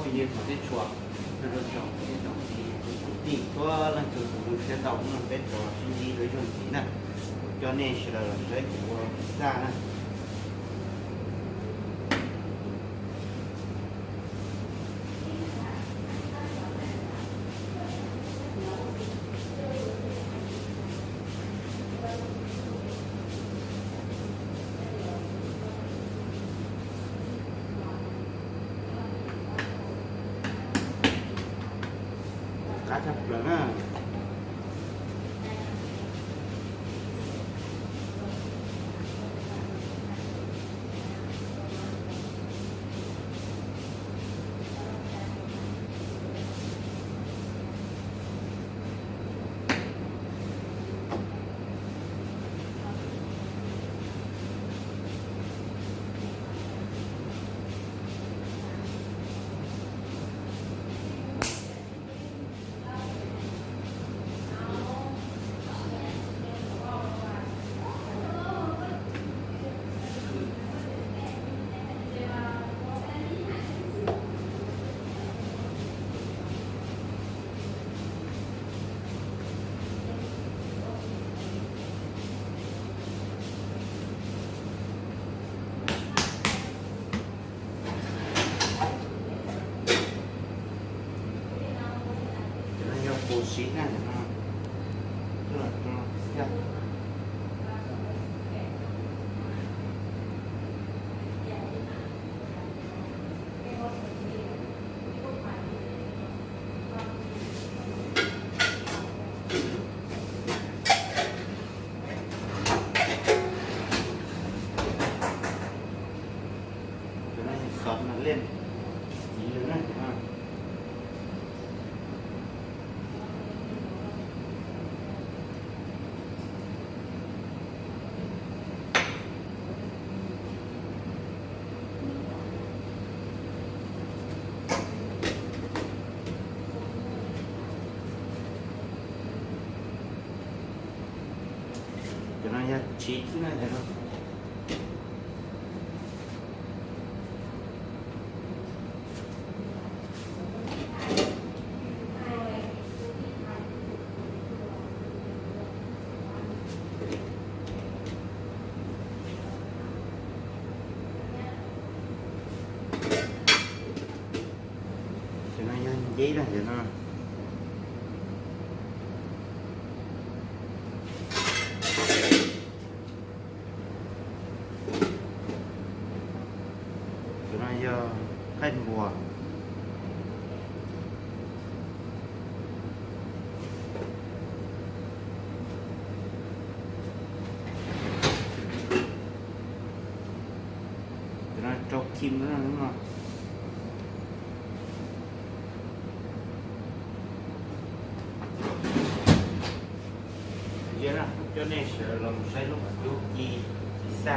Phooj ywg txhua txhua tsoom niam tsoom txiv tsoom tij txhua leej txhua tus, zoo siab ntau hnub no peb rov sib ntsib dua ib zaug ntxiv na. Kuv coj nej sawv daws los saib kuv ua pizza na. Qab tshaj plaws na. Cov no yog pus siv na, cov no coj los rau xyaj. Cov no yog xov na liaj txiv lawm na, cov no. Cov no yog tsiv xwb na, cov no. Cov no yog nceb na, cov no. Cov no yog qaij npua. Cov no rau kim no. Yog no coj nej sawv daws los saib lub qhov cub ci pizza.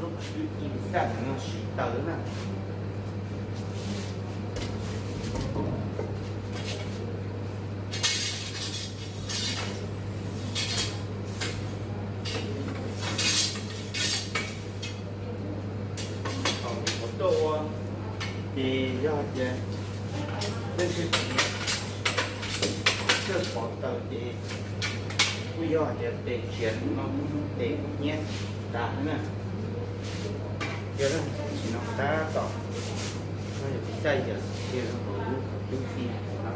Lub qhov cub ci pizza no siv taws na. Qhov tuaj ua ces yog hais tias leej twg txawj pov taws ces kuj yog hais tias tes tshiav no tes hnyiab tas na. Yog leej twg tsis no tab tom no yog pizza yawm tiag rau hauv lub qhov cub ci no.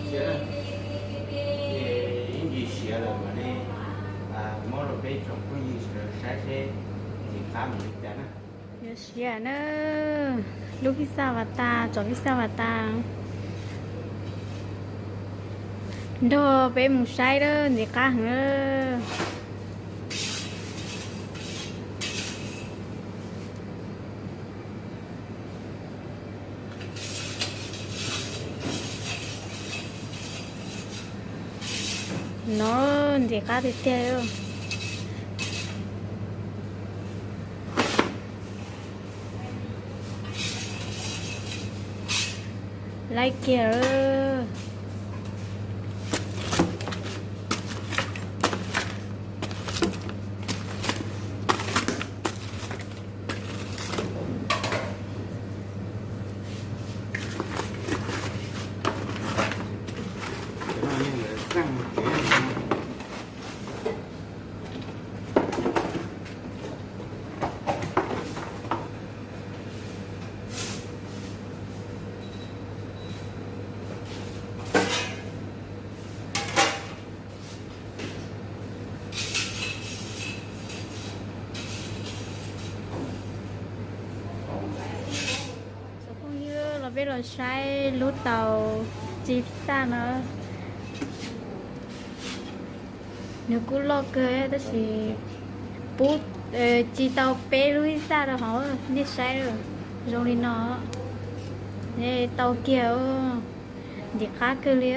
Ces ib ntsis siav lawm mam li muab rau peb tsoom phooj ywg sawv daws saib seb ntxim qab mus li cas na. Yuav siav na, lub pizza vas tas, tsob pizza vas tas. Nrog peb mus saib lawm, ntxim qab heev lawm. No ntxim qab tiag tiag li. Laib kiag. Tsoom phooj ywg, los peb los saib lub tau tsis xaj no. Nws kuj loj kawg tab sis pub tsis tau peb lub ib xaj rau hauv, nej saib zoo li no. Tau kiag, ntxim qab kawg li.